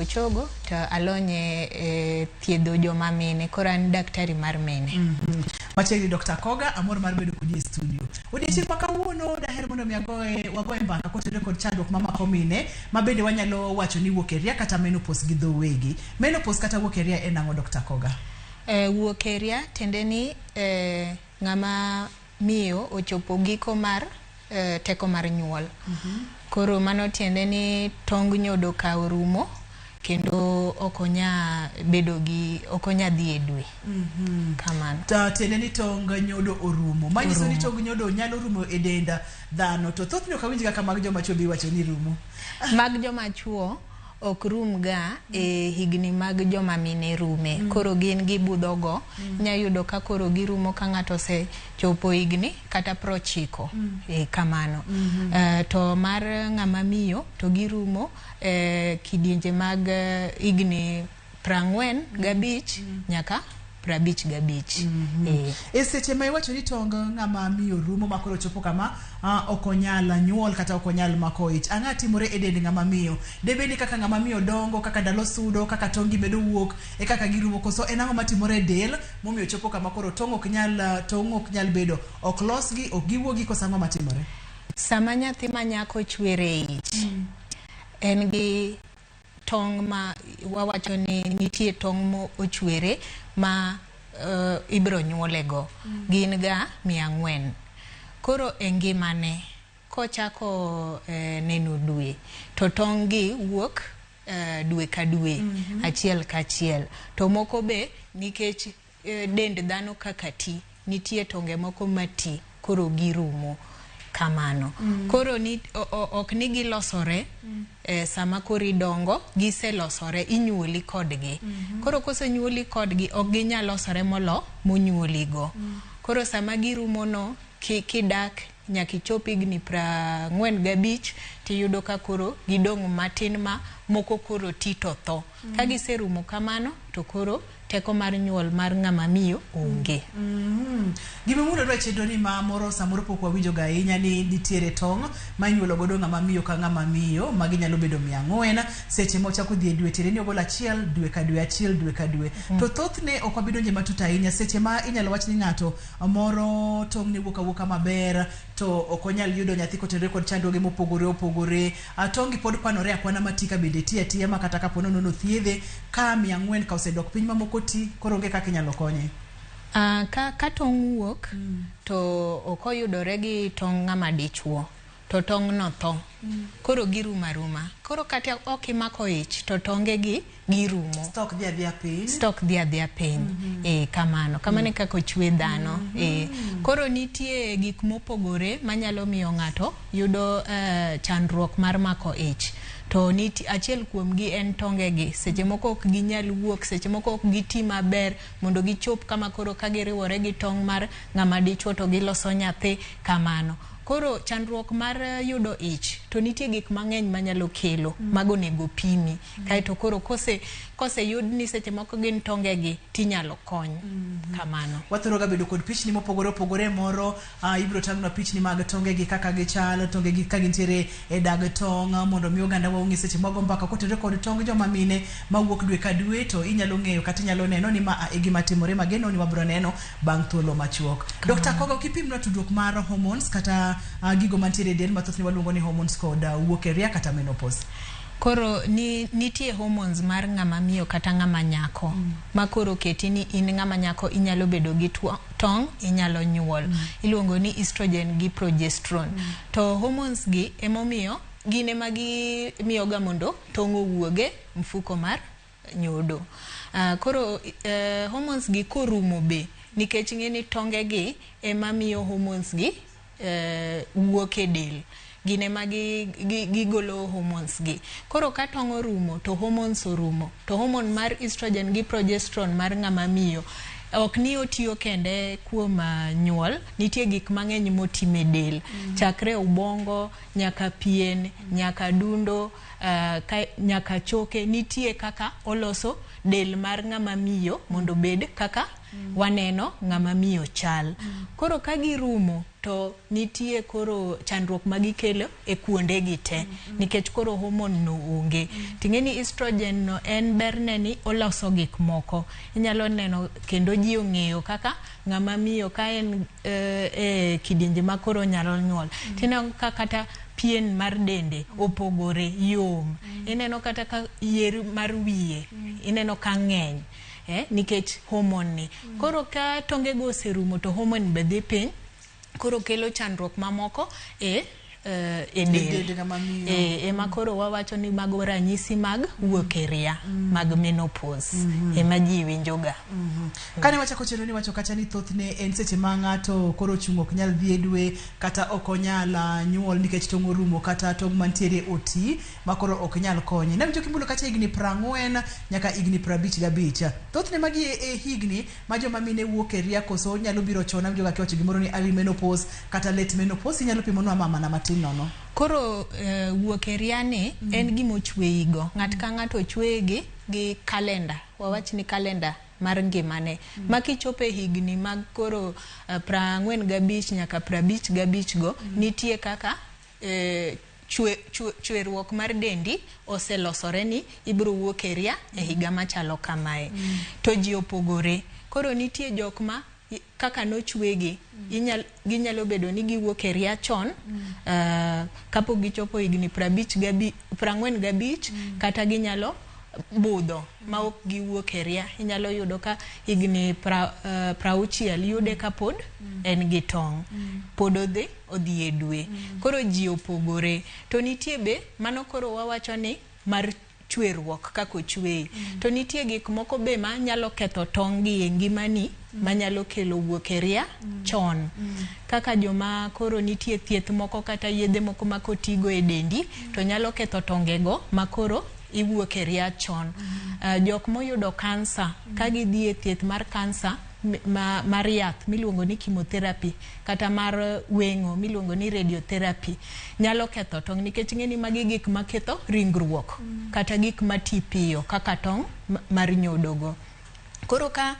Chogo to alony e thiedho joma mine, koro an daktari mar mine. Machiegni Dr. Koga, amor mar bedo kodi e studio. Odiechieng' ma kawuono daher mondo mi agoye wagoye mbaka kotenore kod chandruok mamako mine ma bende wanyalo wacho ni wuok e ria kata menopause gi dho wegi. Menopause kata wuok e ria en ang'o Dr. Koga? Wuok e ria tiende ni ng'ama miyo ochopo giko mar teko mar nyuol. Koro mano tiende ni tong nyodo ka orumo kendo ok onya bedo gi ok onya dhi e dwe. Kamano. Ta tiende ni tong nyodo orumo. Manyiso ni tong nyodo nyalo rumo e dend dhano to thothne ok awinj kaka mag joma chuo be iwacho ni rumo. Mag joma chuo ok rum ga e higni mag joma mine rume. Koro gin gibudho go. Inya yudo ka koro girumo ka ng'ato osechopo higni kata 90. E kamano. To mar ng'ama miyo to girumo e kidienje mag higni 45 nyaka 55. E seche ma iwacho ni tong ng'ama miyo rumo ma koro chopo kama ok onyal nyuol kata ok onyal mako ich, ang'a timore e dend ng'ama miyo? Debed ni kaka ng'ama miyo dongo, kaka ndalo sudo, kaka tong gi medo wuok, e kaka girumo koso en ang'o matimore e del momiyo chopo kama koro tong ok nyal tong ok nyal bedo, ok losgi, ok giwuogi koso ang'o matimore? Sama nyathi ma nyako chwer e ich, en gi tong' ma wawacho ni nitie tong' mo ochwere ma ibiro nyuole go. Gin ga 400. Koro e ngimane, kochako neno dwe, to tong' gi wuok dwe ka dwe, achiel ka achiel. To moko be nikech dend dhano kaka ti, nitie tonge moko mati, koro girumo kamano. Koro ni, ok ni gilosore sama koro idongo, giselosore, inyuoli kodgi. Koro kosenyuoli kodgi, ok ginyal losore molo monyuoli go. Koro sama girumo no, kidak nyaka ichop higni 45, tiyudo ka koro gidong' matin ma moko koro ti to tho. Ka giserumo kamano, to koro teko mar nyuol mar ng'ama miyo onge. Gima imulo e chenro ni ma moro samoro pok wawinjo ga ahinya ni nitiere tong' ma inyuolo godo ng'ama miyo ka ng'ama miyo magi nyalo bedo 400 seche ma ochako dhi e dwe tiende ni ogolo achiel dwe ka dwe achiel dwe ka dwe. To thothne ok wabi donje matut ahinya seche ma inyalo wach ni ng'ato moro tong' ne wuok awuoka maber to ok onyal yudo nyathi kotenore kod chandruoge mopogore opogore. Tong' gi pod kwanore akwana ma ti ka bende ti atiya ma kata kapo nono nothiedhe ka 400 ka osedok piny mamoko ti koro onge kaka inyalo konye. Ka tong' wuok to ok oyudore gi tong' ng'ama dichuo to tong' no tho. Koro girumo aruma. Koro kata ok imako ich to tonge gi girumo. Stock dhi adhiya piny. Stock dhi adhiya piny. Kamano. Kamano e kaka ochwe dhano. Koro nitie gik mopogore manyalo miyo ng'ato yudo chandruok mar mako ich. To nitie achiel kuom gi en tonge gi. Seche moko ok ginyal wuok, seche moko ok giti maber mondo gichop kama koro ka giriwore gi tong' mar ng'ama dichuo to giloso nyathi kamano. Koro chandruok mar yudo ich to nitie gik mang'eny manyalo kelo mago onego pimi. Kaeto koro kose yud ni seche moko gin tonge gi tinyalo kony kamano. Wathoro ga bedo kod pichni mopogore opogore moro ibiro tang'nwa pichni mag tonge gi kaka gichal, tonge gi ka gintiere e dag tong' mondo mi oganda wa ong'e seche mwago mbaka kotenore kod tong joma mine mawuok dwe ka dwe to inyalo ng'eyo kata inyalo neno ni ma e gima timore mageno ni wabiro neno bang' thuolo machuok. Dr. Koga ok ipimnwa tudruok mar hormones kata gigo mantiere e del ma thothne waluongo ni hormones kod wuok e ria kata menopause. Koro ni nitie hormones mar ng'ama miyo kata ng'ama nyako ma koro keti ni in ng'ama nyako inyalo bedo gi tong' inyalo nyuol. Iluongo ni estrogen gi progesterone. To hormones gi emomiyo gin ema gimiyo ga mondo tong' owuoge mfuko mar nyodo. Koro hormones gi korumo be nikech ng'e ni tonge gi ema miyo hormones gi wuok e del. Gin ema gigolo hormones gi. Koro ka tong' orumo to hormones orumo. To hormone mar estrogen gi progesterone mar ng'ama miyo ok ni otiyo kende kuom nyuol, nitie gik mang'eny motime e del. Chakre ubongo, nyaka pien, nyaka dundo, nyaka choke, nitie kaka oloso del mar ng'ama miyo mondo obed kaka waneno ng'ama miyo chal. Koro ka girumo to nitie koro chandruok ma gikelo e kuonde gi te nikech koro hormone no onge. Ting'e ni estrogen no en berne ni oloso gik moko. Inyalo neno kendo ji ong'eyo kaka ng'ama miyo ka en e kidienje ma koro nyalo nyuol. Tineno ka kata pien mar dende opogore yom. Ineno kata ka yier mar wiye ineno ka ng'eny. Nikech hormone ni. Koro ka tonge go oserumo to hormone be dhi piny, koro kelo chandruok mamoko e del. Ema koro wawacho ni mago ranyisi mag wuok e ria, mag menopause. Ema ji winjoga. Kane wachako chenro ni wacho kacha ni thothne en seche ma ng'ato koro ochung' ok nyal dhi e dwe kata ok onyal nyuol nikech tong' orumo kata tong' mantiere oti ma koro ok nyal konye. Nawinjo kimulo kacha higni 40 nyaka higni 55. Thothne magi e higni ma joma mine wuok e ria koso nyalo biro chon. Awinjo ga kiwacho gimoro ni early menopause kata late menopause, inyalo pimonwa mana matin nono. Koro wuok e ria ni en gima ochweyigo. Ng'at ka ng'ato ochweye gi kalenda. Wawach ni kalenda mar ngimane. Ma kichopo e higni mag koro 45 nyaka 55 go, nitie kaka chweruok mar dendi oselosore ni ibiro wuok e ria e higa machalo kamae. To ji opogore. Koro nitie jok ma kaka nochwegi, ginyalo bedo ni giwuok e ria chon, kapok gichopo higni 45, kata ginyalo budho ma ok giwuok e ria. Inyalo yudo ka higni 60 yude kapod en gi tong', pod odhi e dwe. Koro ji opogore. To nitie be mano koro wawacho ni mar chweruok kaka ochweyi. To nitie gik moko be ma nyalo ketho tong' gi e ngimani, manyalo kelo wuok e ria chon. Kaka joma koro nitie thieth moko kata yedhe moko ma kotigo e dendi, to nyalo ketho tongego ma koro iwuok e ria chon. Jok moyudo kansa, ka gidhi e thieth mar kansa mar yath miluongo ni chemotherapy kata mar weng'o miluongo ni radiotherapy, nyalo ketho tong' nikech ing'e ni magi gik maketho ringruok kata gik mati piyo kaka tong' mar nyodogo. Koro ka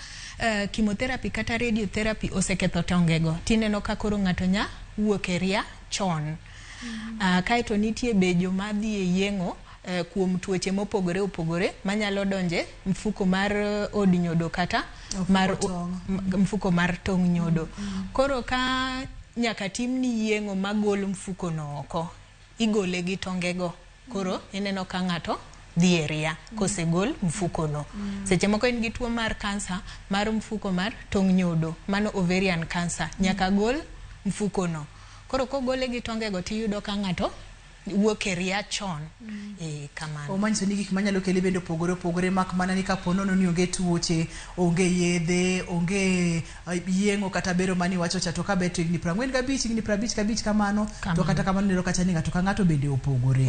chemotherapy kata radiotherapy oseketho tongego, tineno ka koro ng'ato nya wuok e ria chon. Kaeto nitie be joma dhi e yeng'o kuom tuoche mopogore opogore manyalo donje mfuko mar od nyodo kata mar mfuko mar tong' nyodo. Koro ka nyaka timni yeng'o magol mfuko no oko, igole gi tongego. Koro ineno ka ng'ato dhi e ria kosegol mfuko no. Seche moko en gi tuo mar kansa mar mfuko mar tong' nyodo, mano ovarian cancer, nyaka gol mfuko no. Koro kogole gi tongego tiyudo ka ng'ato wuok e ria chon. Kamano. Omanyiso ni gik manyalo kele bende opogore opogore, mak mana ni kapo nono ni onge tuoche, onge yedhe, onge yeng'o kata bero mani wacho cha, to kabet higni 45, higni 55 kamano, to kata kamano neno kacha ni ng'ato ka ng'ato bende opogore.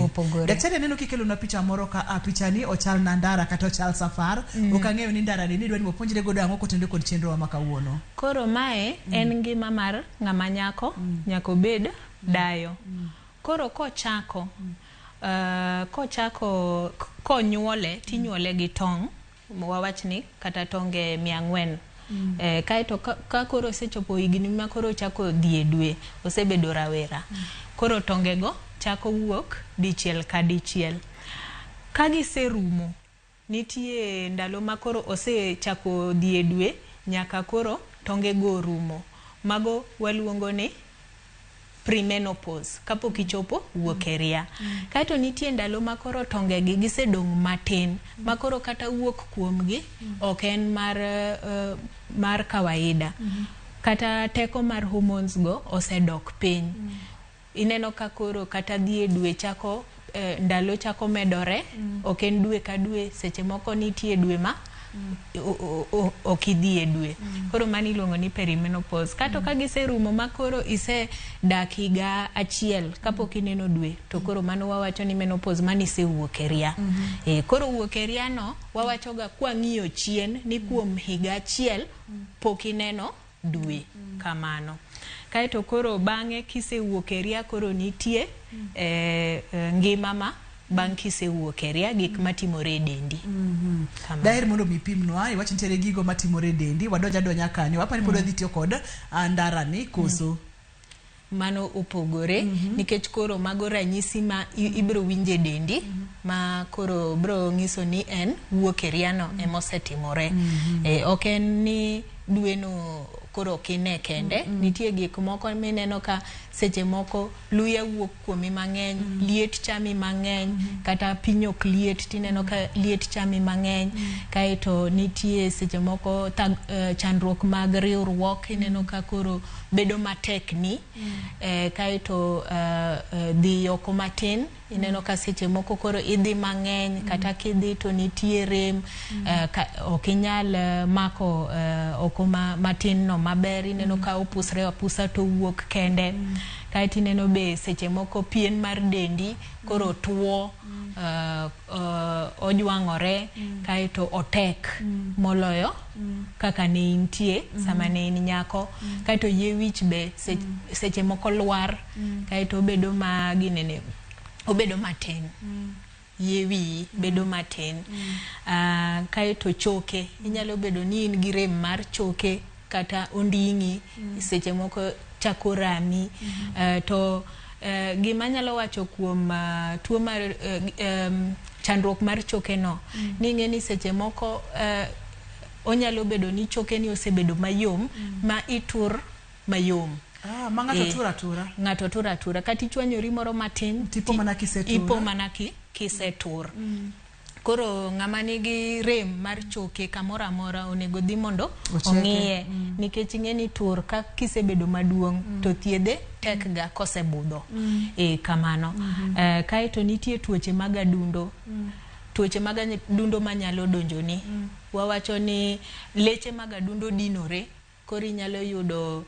Daktari, aneno kikelonwa picha moro ka picha ni ochal na ndara kata ochal safar. Ok ang'eyo ni ndara ni nidwa ni wapuonjre godo ang'o kotenore kod chenro wa ma kawuono. Koro mae en ngima mar ng'ama nyako, nyaka obed dayo. Koro kochako konyuole tinyuole gi tong', wawach ni kata tonge 400. Kaeto ka koro osechopo higni ma koro ochako dhi e dwe, osebedo rawera. Koro tongego chako wuok dichiel ka dichiel. Ka giserumo, nitie ndalo ma koro osechako dhi e dwe nyaka koro tongego orumo. Mago waluongo ni premenopause, kapok ichopo wuok e ria. Kaeto nitie ndalo ma koro tongegi gisedong' matin, ma koro kata wuok kuomgi ok en mar kawaida. Kata teko mar hormones go osedok piny. Ineno ka koro kata dhi e dwe chako ndalo chako medore, ok en dwe ka dwe, seche moko nitie dwe ma ok idhi e dwe. Koro mano iluongo ni perimenopause. Kato ka giserumo ma koro isedak higa achiel kapok ineno dwe, to koro mano wawacho ni menopause, mano isewuok e ria. Koro wuok e ria no wawachoga kwang'iyo chien ni kuom higa achiel pok ineno dwe kamano. Kaeto koro bang'e kisewuok e ria, koro nitie ngima ma bang' kisewuok e ria, gik matimore e dendi. Daher mondo mi pimnwa, iwach nitiere gigo matimore e dendi, wadonj adonya kanyo. Apani pod wadhi tiyo kod ndara ni koso? Mano opogore nikech koro mago ranyisi ma ibiro winje dendi ma koro biro nyiso ni en wuok e riano emosetimore. Ok en ni dweno koro ok ine kende. Nitie gik moko mineno ka seche moko luya wuok kuomi mang'eny, liet chami mang'eny, kata piny ok liet tineno ka liet chami mang'eny. Kaeto nitie seche moko chandruok mag riwruok, ineno ka koro bedo matek ni. Kaeto dhi oko matin, ineno ka seche moko koro idhi mang'eny, kata kidhi to nitie rem, ok inyal mako oko matin no maber, ineno ka opusre apusa to wuok kende. Kaeto ineno be seche moko pien mar dendi koro tuo, ojwang'ore, kaeto otek moloyo kaka ne intie sama ne in nyako. Kaeto yie wich be seche moko lwar, kaeto obedo ma ginene, obedo matin. Yie wiyi bedo matin. Kaeto choke, inyalo bedo ni in gi rem mar choke kata onding'i, seche moko chako rami. To gima anyalo wacho kuom tuo mar chandruok mar choke no, ni ing'e ni seche moko onyalo bedo ni choke ni osebedo mayom ma itur mayom. Ma ng'ato tur atura. Ng'ato tur atura, kata ichwanyori moro matin, Tipo mana kisetur. Ipo mana kisetur. Koro ng'ama nigi rem mar choke kamoro amora onego dhi mondo ong'iye, nikech ing'e ni tur ka kisebedo maduong' to thiedhe tek ga kosebudho. Kamano. Kaeto nitie tuoche mag adundo. Tuoche mag adundo manyalo donjoni. Wawacho ni leche mag adundo dinore, koro inyalo yudo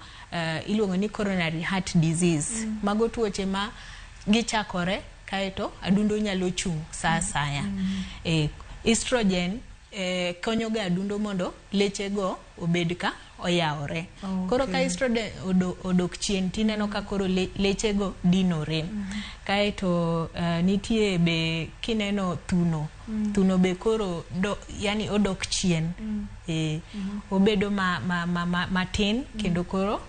iluongo ni coronary heart disease. Mago tuoche ma gichakore kaeto adundo nyalo chung' sa asaya. Estrogen konyo ga adundo mondo lechego obed ka oyawore. Koro ka estrogen odok chien tineno ka koro lechego dinore. Kaeto nitie be kineno thuno. Thuno be koro yani odok chien. Obedo matin kendo koro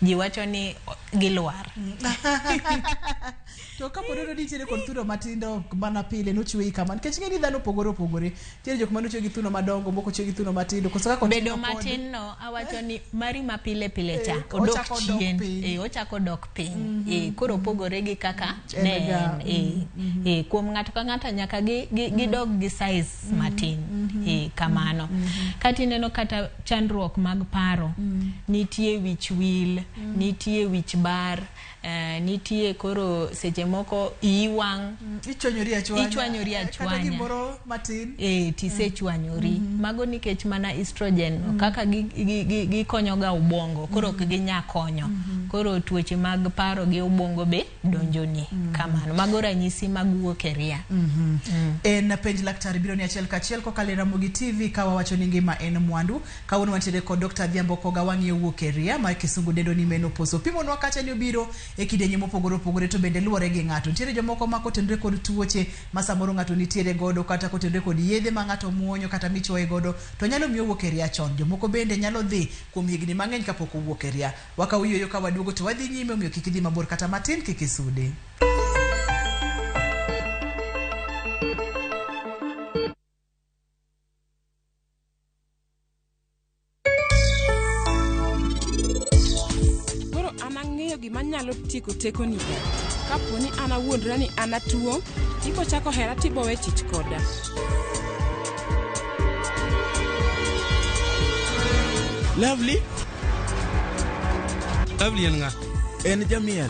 ji wacho ni gilwar. To kapo ni nitiere kod thuno matindo mana pile nochweyi kama, nikech ing'e ni dhano opogore opogore. Nitiere jok manochwe gi thuno madongo, moko chwe gi thuno matindo. Koso kaka bedo matin no, awacho ni mari ma pile pile cha odok chien, ochako dok piny. Koro opogore gi kaka ne en. Kuom ng'ato ka ng'ato nyaka gidog gi size matin. Kamano. Kata ineno kata chandruok mag paro, nitie wich wil, nitie wich bar, nitie koro seche moko iyi wang', ichwanyori achwanya, ichwanyori achwanya, kata gimoro matin, tisechwanyori. Mago nikech mana estrogen kaka gikonyo ga ubongo, koro ok ginya konyo. Koro tuoche mag paro gi ubongo be donjoni. Kamano. Mago ranyisi mag wuok e ria. En penj laktar biro ni achiel kachiel kokalo e Ramogi TV ka wawacho ni ngima en mwandu. Kawuono wantiere kod Dr. Adhiambo Koga, wang'iyo wuok e ria ma kisungu dendo ni menopause. Opimonwa kacha ni obiro e kidienje mopogore opogore to bende luwore gi ng'ato. Nitiere jomoko ma kotenore kod tuoche ma samoro ng'ato nitiere godo, kata kotenore kod yedhe ma ng'ato muonyo kata michuoye godo to nyalo miyo owuok e ria chon. Jomoko bende nyalo dhi kuom higni mang'eny kapok owuok e ria. Wakawo yueyo ka waduogo to wadhi nyime, omiyo kik idhi mabor kata matin, kik isude. Koro an ang'eyo gima nyalo tieko tekoni. Kapo ni an awuondra ni an atuo, ibo chako hera tibo we chich koda. Lovely. Lovely en ng'a? En jamiel.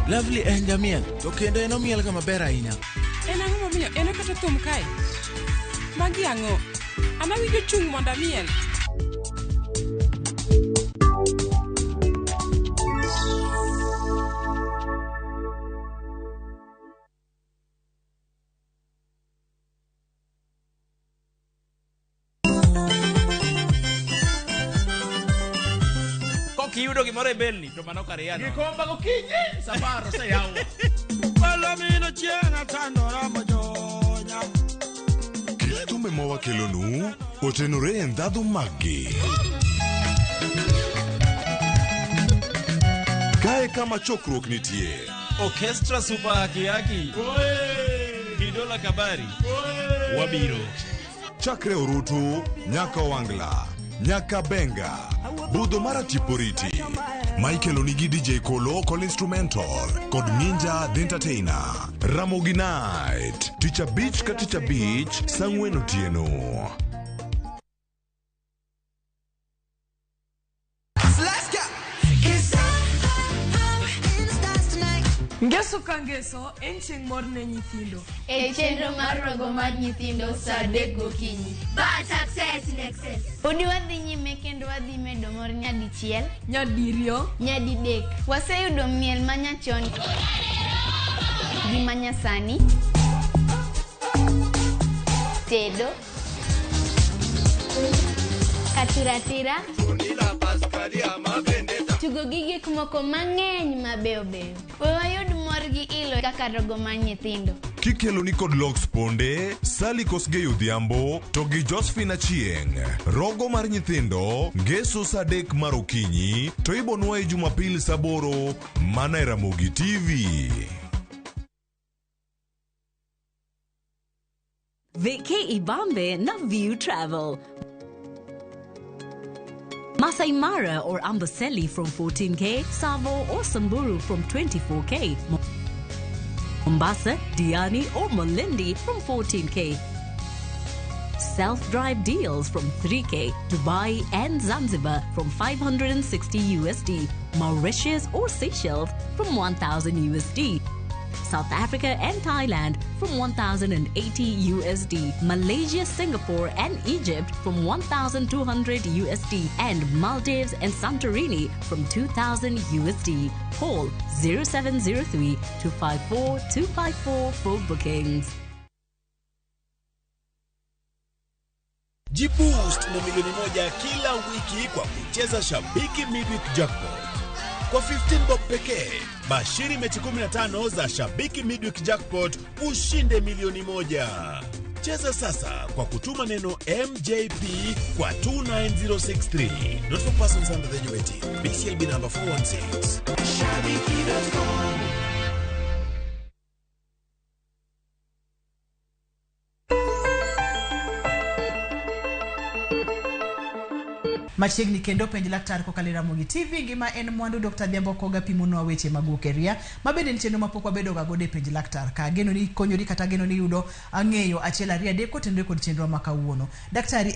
Lovely en jamiel, to kendo en omiel ga maber ahinya. En ang'o momiyo en oketo thum kae? Magi ang'o? An awinjo chung' mondo amiel. Kiyudo gimoro e belni to mano kar yano. Gikomba gokinyi safar oseyaw. Palomino chieng' atandora mojonya. Kit thumbe mawakelonu otenore e ndhadhu maggi. kama chokruok nitie. Orchestra Super Haki Haki. Kidola Kabari. Wabiro. Chakre Orutu, nyaka Wangla, nyaka Benga, budho mar Tiporiti. Michael onigi DJ Kolo kod instrumental kod Ninja the Entertainer. Ramogi Night, tich abich ka tich abich, saa ang'wen otieno. Ngeso ka ngeso en chieng' mor ne nyithindo. E chenro mar rogo mar nyithindo saa 3 gokinyi. Bad success in excess. Podi wadhi nyime kendo wadhi medo mor nyadichiel, nyadiriyo, nyadidek. Waseyudo miel manyachon gi manyasani, tedo, katiratira, tugo gi gik moko mang'eny mabeyo beyo. We wayud mor gi ilo kaka rogo mar nyithindo. Kikelo ni kod Lox Ponde, Sally Kosgei Odhiambo to gi Josephine Achieng'. Rogo mar nyithindo, ngeso saa 3 mar okinyi to ibonwaye Jumapil saa 8 mana e Ramogi TV. Vacay Ibambe na View Travel. Masai Mara or Amboseli from 14K, Savo or Samburu from 24K, Mombasa, Diani or Malindi from 14K. Self-drive deals from 3K, Dubai and Zanzibar from 560 USD, Mauritius or Seychelles from 1,000 USD. South Africa and Thailand from 1,080 USD, Malaysia, Singapore and Egypt from 1,200 USD, and Maldives and Santorini from 2,000 USD. Call 0703 254 254 for bookings. Jiboost na milioni 1 kila wiki kwa kucheza Shabiki Midweek Jackpot. Kwa 15 bob pekee, bashiri mechi 15 za Shabiki Midweek Jackpot ushinde milioni 1. Cheza sasa kwa kutuma neno MJP kwa 29063. Not for persons under the age of 18. BCLB number 416. Shabiki.com. Machiegni kendo penj laktar kokalo e Ramogi TV. Ngima en mwandu. Dr. Adhiambo Koga pimonwa weche mag wuok e ria, mabende en chenro mapok wabedo ga godo e penj laktar. Ka ageno ni konyori kata ageno ni yudo ang'eyo 1 2 3 kotenore kod chenro ma kawuono. Daktari,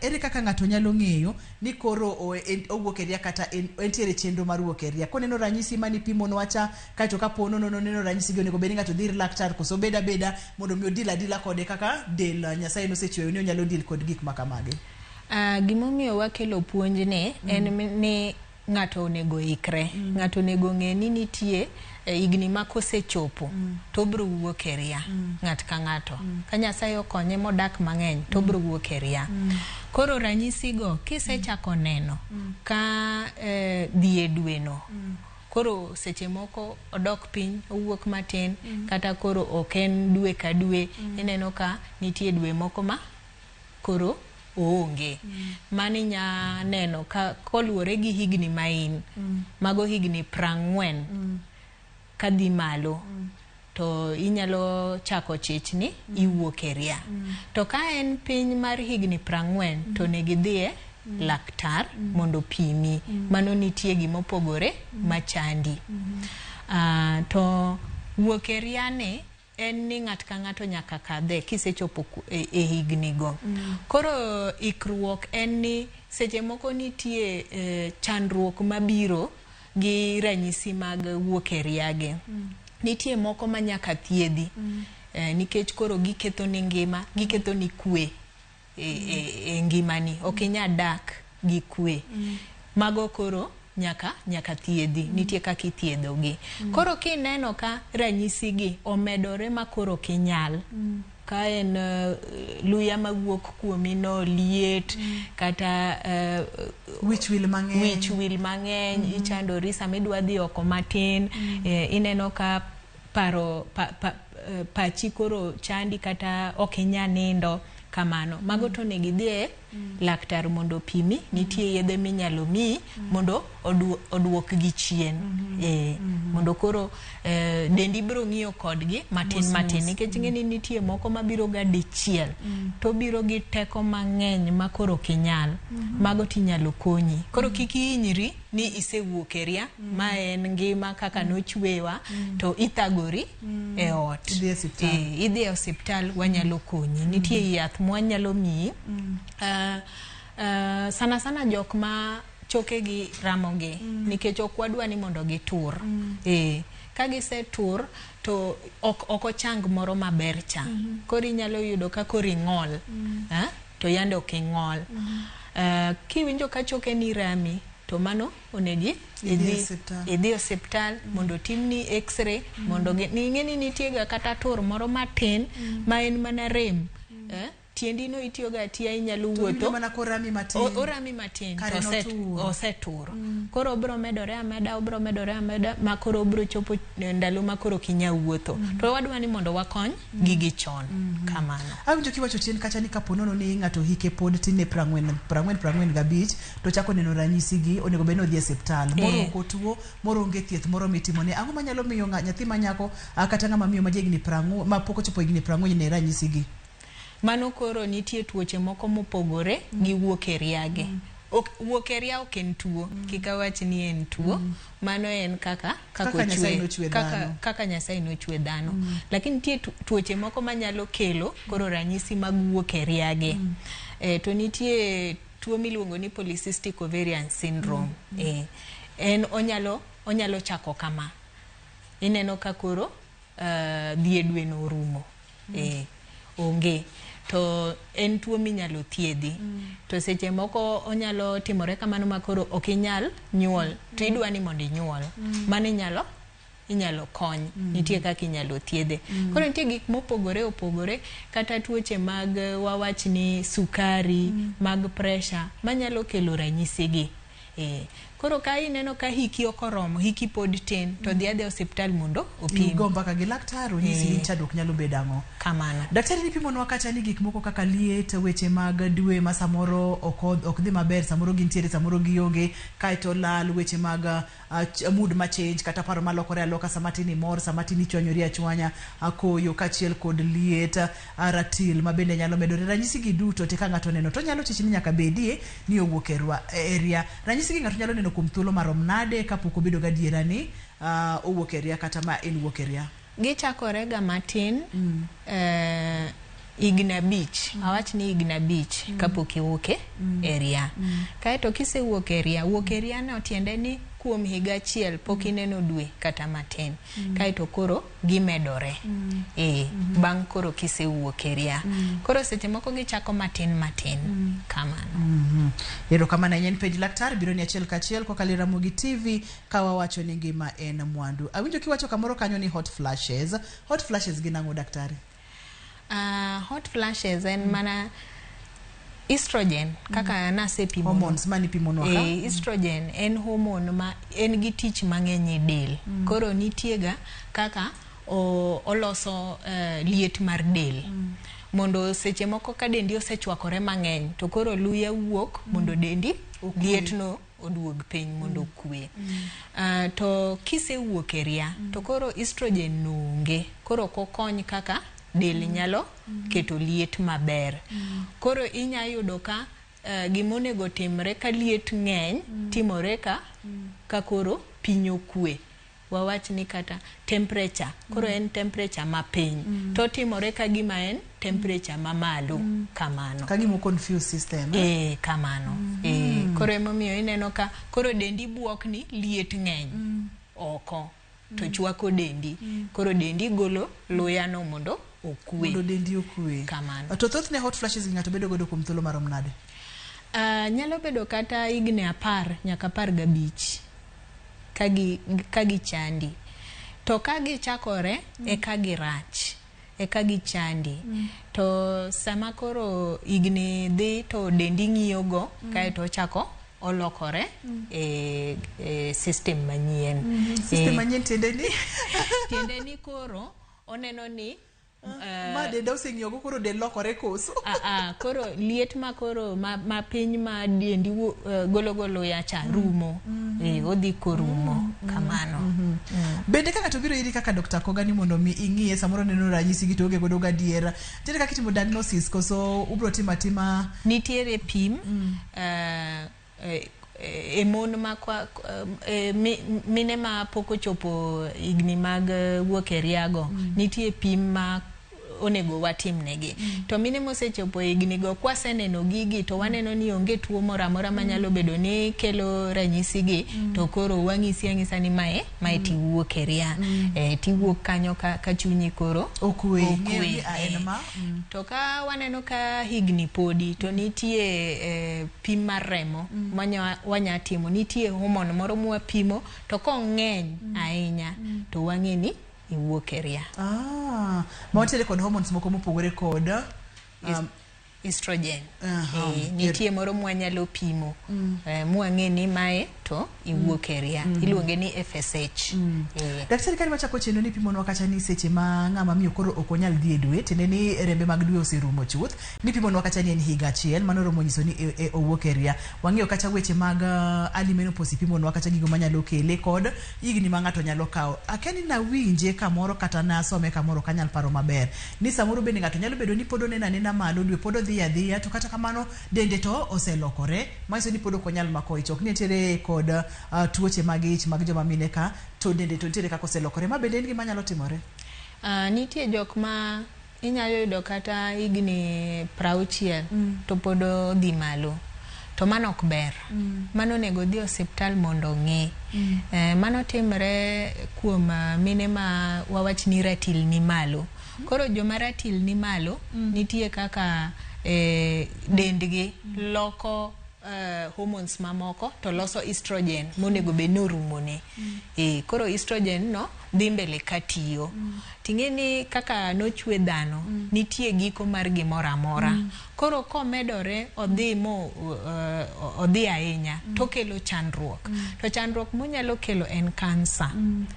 ere kaka ng'ato nyalo ng'eyo ni koro owuok e ria kata entiere chenro mar wuok e ria? Koneno ranyisi mani pimonwa cha, kaeto kapo nono neno ranyisi gi, onego bed ni ng'ato dhi ir laktar koso obed abeda mondo mi odil adila kode kaka del Nyasaye nosechweyo ni onyalo deal kod gik makamagi? Gimomiyo wakelo puonj ni en ni ng'ato onego ikre. Ng'ato onego ng'e ni nitie higni ma kosechopo to obiro wuok e ria. Ng'at ka ng'ato ka Nyasaye okonye modak mang'eny to obiro wuok e ria. Koro ranyisigo kisechako neno ka dhi e dwe no, koro seche moko odok piny, owuok matin, kata koro ok en dwe ka dwe, ineno ka nitie dwe moko ma koro oonge. Mano inya neno ka koluwore gi higni ma in, mago higni 40 kadhi malo, to inyalo chako chich ni iwuok e ria. To ka en piny mar higni 40 to onego idhiye laktar mondo pimi. Mano nitie gimopogore machandi. To wuok e ria ni en ni ng'at ka ng'ato nyaka kadhe kisechopo e higni go. Koro ikruok en ni seche moko nitie chandruok mabiro gi ranyisi mag wuok e ria gi. Nitie moko ma nyaka thiedhi, nikech koro giketho ni ngima, giketho ni kwe e ngimani. Ok inyal dak gi kwe. Mago koro nyaka thiedhi. Nitie kaka ithiedho gi. Koro kineno ka ranyisi gi omedore ma koro ok inyal, ka en luya mawuok kuomi no, liet, kata wich wil mang'eny, wich wil mang'eny, ichandori sama idwa dhi oko matin, ineno ka paro pachi koro chandi kata ok inyal nindo kamano. Mago to onego idhiye Laktar mondo opimi, nitie yedhe minyalo miyi mondo oduokgi chien. Mondo koro dendi biro ng'iyo kodgi matin Mos matin mos. nikech ing'e ni nitie moko mabiro ga dichiel to biro gi teko mang'eny ma koro ok inyal. Mago tinyalo konyi. Koro kik ihinyri ni isewuok e ria, ma en ngima kaka nochwewa to ithagori e ot. Idhi e osiptal. Idhi e osiptal wanyalo konyi. Nitie yath mwanyalo miyi. Sana sana jok ma chokegi ramogi nikech ok wadwa ni mondo gitur. Ka gisetur to ok ochang moro maber cha. Koro inyalo yudo ka koro ing'ol, to yande ok ing'ol. Kiwinjo ka chokeni rami to mano onegi Idhi e osiptal. idhi e osiptal mondo otimni x-ray mondo ing'e ni nitie ga kata tur moro matin ma en mana rem. Tiendi no itiyo ga atiya inyalo To wuotho. iwinjo mana korami matin. Orami matin Kare to notur. osetur. Koro obiro medore ameda, obiro medore ameda ma koro obiro chopo ndalo ma koro ok inyal wuotho. To wadwa ni mondo wakony gigi chon. Kamano. Awinjo kiwacho chien kacha ni kapo nono ni ng'ato hike pod tin ne 40, 45 to chako neno ranyisi gi, onego bed ni odhi e osiptal. Moro ok otuo, moro onge thieth moro mitimone. Ang'o manyalo miyo nyathi ma nyako, kata ng'ama miyo ma jahigni 40, ma pok ochopo higni 40 ne ranyisi gi? Mano koro nitie tuoche moko mopogore gi wuok e riage. Wuok e ria ok en tuo, kik awach ni en tuo. Mano en kaka Kaka Nyasaye nochwe dhano. kaka Nyasaye nochwe dhano. Lakini nitie tuoche moko manyalo kelo koro ranyisi mag wuok e riage. To nitie tuo miluongo ni polycystic ovarian syndrome. En onyalo chako kama. Ineno ka koro dhi e dwe no orumo. Onge. To en tuo minyalo thiedhi. To seche moko onyalo timore kamano ma koro ok inyal nyuol. To idwa ni mondo inyuol. Mano inyalo kony. Nitie kaka inyalo thiedhe. Koro nitie gik mopogore opogore, kata tuoche mag wawach ni sukari, mag pressure, manyalo kelo ranyisi gi. Koro ka ineno ka hiki ok oromo, hiki pod tin, to dhi adhiya osiptal mondo opim. Igo mbaka gi laktar onyisi ni chandruok nyalo bedo ang'o. Kamano. Daktari nipimonwa kacha ni gik moko kaka liet, weche mag dwe ma samoro ok dhi maber, samoro gintiere, samoro gionge, kaeto lal, weche mag mood ma change, kata paro malokore aloka, sama tin imor, sama tin ichwanyori achwanya, koyo kaachiel kod liet, ratil ma bende nyalo medore. Ranyisi gi duto te ka ng'ato oneno to nyalo chich ni nyaka bedie ni owuok e ria. Ranyisi gi ng'ato nyalo neno kuom thuolo marom nade kapok obedo gadiera ni owuok e ria kata ma en wuok e ria? Gichakore ga matin, higni 5, awach ni higni 5 kapok iwuok e ria. Kaeto kisewuok e ria, wuok e ria no tiende ni kuom higa achiel pok ineno dwe kata matin. Kaeto koro gimedore. Bang' koro kisewuok e ria. Koro seche moko gichako matin matin. Kamano. Erokamano ahinya en penj laktar biro ni achiel kachiel kokalo e Ramogi TV ka wawacho ni ngima en mwandu. Awinjo kiwacho kamoro kanyo ni hot flashes. Hot flashes gin ang'o daktari? Hot flashes en mana estrogen kaka nasepimo. Hormones mani pimonwa ka? Estrogen en hormone ma en gi tich mang'eny e del. Koro nitie ga kaka oloso liet mar del. Mondo seche moko ka dendi osechwakore mang'eny to koro luya wuok mondo dendi lietno oduog piny mondo okwe. To kisewuok e ria to koro estrogen no onge. Koro ok okony kaka del nyalo keto liet maber. Koro inya yudo ka gimonego timre ka liet ng'eny timore ka koro piny okwe. Wawach ni kata temperature, koro en temperature mapiny. To timore ka gima en temperature mamalo kamano. Ka gima confuse system, eh? Kamano. Koro emomiyo ineno ka koro dendi buok ni liet ng'eny oko to chwako dendi. Koro dendi golo luya no mondo okwe. Mondo dendi okwe. Kamano. To thothne hot flashes gi ng'ato bedo godo kuom thuolo marom nade? Nyalo bedo kata higni 10 nyaka 15 ka gichandi. To ka gichakore, eka girach, eka gichandi. To sama koro higni dhi to dendi ng'iyo go, kaeto ochako olokore e system manyien. System manyien tiende ni? Tiende ni koro oneno ni Ma denda oseng'iyogo koro del lokore koso? Koro liet ma koro ma piny ma dendi golo golo ya cha rumo. Odhi korumo kamano. Bende ka ng'ato biro iri kaka Dr. Koga ni mondo mi ing'iye samoro neno ranyisi gi to onge godo gadiera. Nitiere kaka itimo diagnosis koso ubro timo atima? Nitiere pim e mon ma mine ma pok ochopo higni mag wuok e riago. Nitie pim ma onego watimnegi. To mine mosechopo higni go, kwaseneno gigi to waneno ni onge tuo moro amora manyalo bedo ni kelo ranyisi gi, to koro wang'isi ang'isa ni mae tiwuok e ria. Tiwuok kanyo ka chunyi koro okwe. Okwe. To ka waneno ka higni podi, to nitie pim mar remo wanya timo. Nitie hormone moro mwapimo, to kong'eny ahinya to wang'e ni iwuok e ria. Ma wantiere kod hormones moko mopogore kod estrogen. Nitie moro mwanyalo pimo mwang'e ni mae to iwuok e ria. Iluonge ni FSH. Daktari, kane wachako chenro ni pimonwa kacha ni seche ma ng'ama miyo koro ok onyal dhi e dwe, tiende ni rembe mag dwe oserumo chuth, ni pimonwa kacha ni en higa achiel, mano romo nyiso ni owuok e ria. Wang'iyo kacha weche mag early menopause, ipimonwa kacha gigo manyalo kele kod higni ma ng'ato nyalo kawo. Akia ni nawinje kamoro kata nasome kamoro, ok anyal paro maber, ni samoro bende ng'ato nyalo bedo ni pod oneno anena malo, dwe pod odhi adhiya, to kata kamano dende to oselokore, manyiso ni pod ok onyal mako ich. Ok ni nitiere kod tuoche mag ich mag joma mine ka, to dende to nitiere kaka oselokore. Ma bende en gima nyalo timore? Nitie jok ma inyalo yudo kata higni 60 to pod odhi malo. To mano ok ber. Mano onego odhi osiptal mondo ong'i. Mano timre kuom mine ma wawach ni ratil ni malo. Koro joma ratil ni malo, nitie kaka dendgi loko hormones mamoko to loso estrogen monego bed ni orumone. Koro estrogen no dhi mbele katiyo. Ting'e ni kaka nochwe dhano, nitie giko mar gimoro amora. Koro komedore odhi mo odhi ahinya to kelo chandruok. To chandruok monyalo kelo en kansa.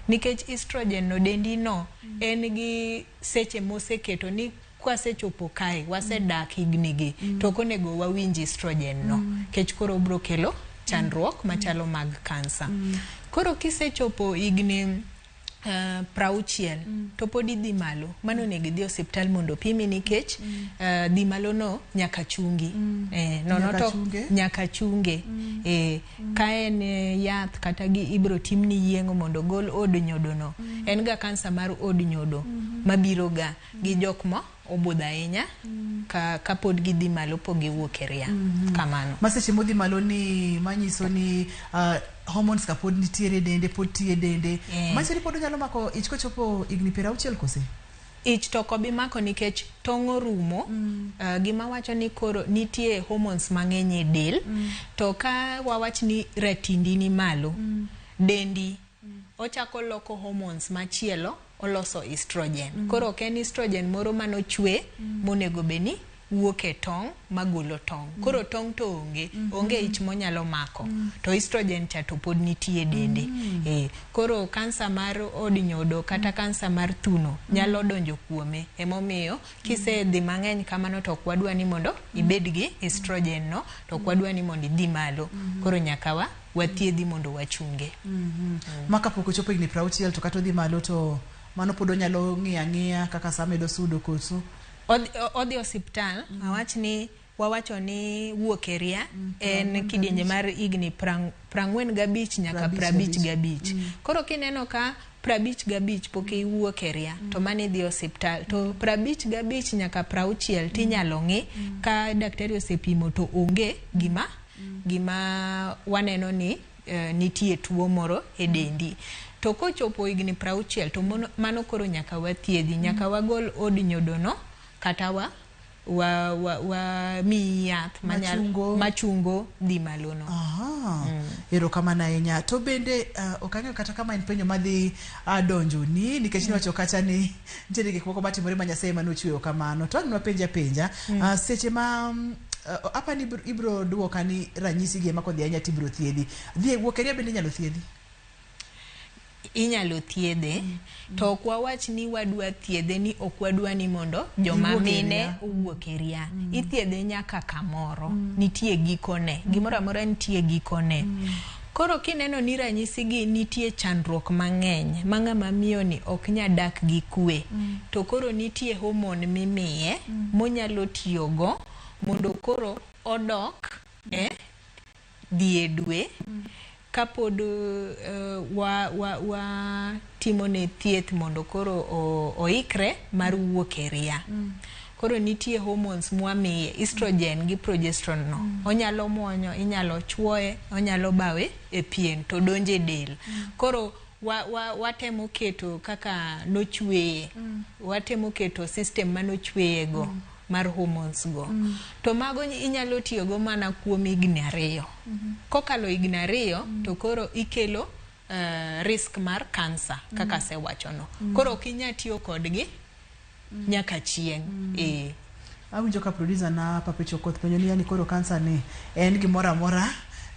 Nikech estrogen no dendi no en gi seche moseketo ni kwasechopo kae, wasedak higni gi, to ok onego wawinj estrogen no. Kech koro bro kelo chandruok machalo mag kansa. Koro kisechopo higni 60 to pod idhi malo, mano onego idhi osiptal mondo opimi nikech dhi malo no nyaka chungi. Nono to nyaka chunge. Ka en yath kata gi ibro timni yieng'o mondo ogol od nyodo no. En ga kansa mar od nyodo mabiro ga gi jok mo obudho ahinya ka pod gidhi malo pok giwuok e ria. Kamano. Ma seche modhi malo ni manyiso ni hormones ka pod nitiere dende, pod tiyo e dende. Manyiso ni pod onyalo mako ich kochopo higni 60 kose? Ich to ok obi mako nikech tong' orumo. Gima wacho ni koro nitie hormones mang'eny e del. To ka wawach ni ratindi ni malo, dendi ochako loko hormones machielo, oloso estrogen. Koro ok en estrogen moro manochwe monego bed ni wuok e tong' magolo tong'. Koro tong' to onge, onge ich monyalo mako. To estrogen cha to pod nitie e dende. Koro kansa mar od nyodo kata kansa mar thuno nyalo donjo kuome. Emomiyo kisedhi mang'eny kamano to ok wadwa ni mondo ibed gi estrogen no, to ok wadwa ni mondo idhi malo. Koro nyaka wathiedhi mondo wachunge. Ma kapok ochopo higni 60 to kata odhi malo to mano pod onyalo ng'iyo ang'iya kaka sa medo sudo koso? Odhi osiptal, awach ni wawacho ni wuok e ria en kidienje mar higni 45 nyaka 55. Koro kineno ka 55 pok iwuok e ria, to mano idhi osiptal. To 55 nyaka 60 tinyalo ng'i ka daktari osepimo to onge gima waneno ni nitie tuo moro e dendi. To kochopo higni 60 to mano koro nyaka wathiedhi, nyaka wagol od nyodo no kata wa miyi yath machungo dhi malo no. Erokamano ahinya. To bende ok ang'eyo kata kama en penjo madhi donjo ni nikech niwacho kacha ni nitiere gik moko matimore ma Nyasaye ema nochweyo kamano. To ang' nwapenja penja seche ma apa ni ibro duoka ni ranyisi gi ema kodhi ahinya tibro thiedhi. Dhi e wuok e ria bende inyalo thiedhi? Inyalo thiedhe. To ok wawach ni wadwa thiedhe ni ok wadwa ni mondo joma Giwuok e mine ria. owuok e ria. Ithiedhe nyaka kamoro. Nitie gikone. Gimoro amora nitie gikone. Koro kineno ni ranyisi gi nitie chandruok mang'eny ma ng'ama miyo ni ok nya dak gi kwe. To koro nitie hormone mimiye monyalo tiyogo mondo koro odok e dhi e dwe kapod wa timone thieth mondo koro oikre mar wuok e ria. Koro nitie hormones mwamiye, estrogen gi progesterone no. Onyalo muonyo, inyalo chuoye, onyalo bawe e pien to donjo e del. Koro watemo keto kaka nochweye. Watemo keto system manochweye go mar hormones go. To mago inyalo tiyogo mana kuom higni 2. Kokalo higni 2 to koro ikelo risk mar kansa kaka asewachono. Koro ok inyal tiyo kodgi nyaka chieng'. Awinjo ka producer na Papecho Okoth penjo ni yani koro kansa ni en gimoro amora